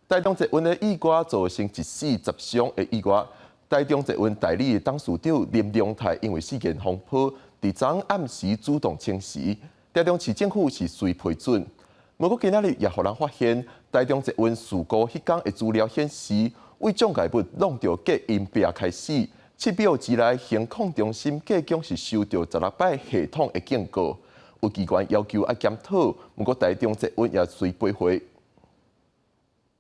台中捷運的意外造成一死十傷的意外。台中捷運代理董事長林良泰因為事件風波，佇昨暗時主動請辭。台中市政府是隨批准。不過今仔日也予人發現，台中捷運事故彼工的資料顯示，對障礙物挵著隔音壁開始，7秒之內，行控中心計共是收著16擺系統的警告。有機關要求愛檢討，不過台中捷運也隨批回。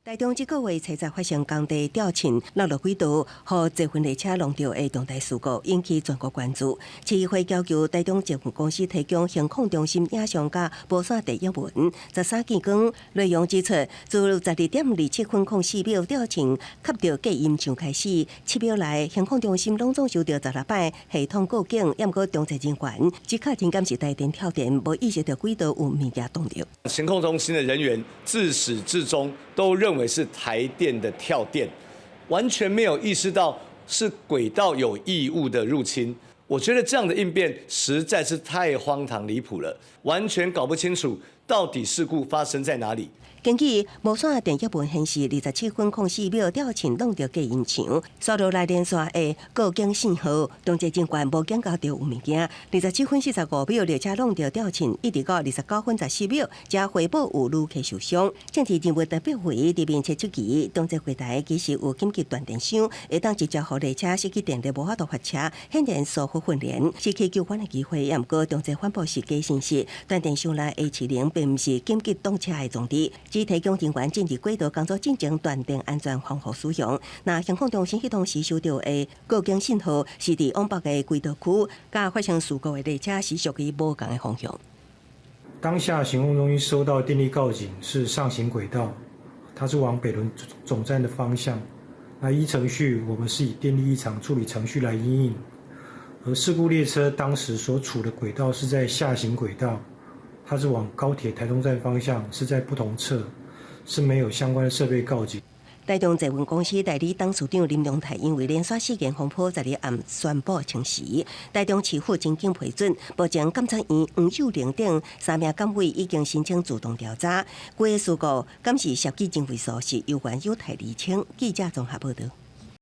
台中這個月初十發生工地吊秤落入軌道，予捷運列車挵著的重大事故，引起全國關注。市議會要求台中捷運公司提供行控中心影像佮無線電譯文。13建光內容指出，自12點27分04秒吊秤磕著隔音牆開始，7秒內行控中心攏總收著16擺系統告警，猶毋過中捷人員只確認敢是台電跳電，無意識著軌道有物件擋著。行控中心的人員自始至終都認為是台電的跳電，完全沒有意識到是軌道有異物的入侵。我覺得這樣的應變實在是太荒唐離譜了，完全搞不清楚到底事故發生在哪裡。根據無線電譯文顯示，27分04秒吊秤挵著隔音牆，紲落來連線的告警信號，中捷人員無警覺著有物件。27分45秒列車挵著吊秤，一直到29分14秒才回報有旅客受傷。政治人物特別會佇面切質疑，中捷櫃台其實有緊急斷電箱，會當直接予列車失去電力無法度發車，顯然疏忽訓練，失去救援的機會。毋過中捷反駁是假信息，斷電箱內的 H0並毋是緊急擋車的裝置。只提供人員進入軌道工作進行斷電安全防護使用。若行控中心彼當時收著的告警信號是佇往北的軌道區，佮發生事故的列車是屬於無仝的方向。當下行控中心收到電力告警是上行軌道，它是往北崙總站的方向。那依程序，我們是以電力異常處理程序來因應。而事故列車當時所處的軌道是在下行軌道。它是往高鐵台東站方向，是在不同側，是沒有相關的設備告警。台中捷運公司代理董事長林良泰因為連續事件風波，十二暗宣布請辭。台中市府緊急批准，目前監察員黃幼玲等三名監委已經申請自動調查。規个事故敢是涉及人為疏失，猶原有待釐清。記者綜合報導。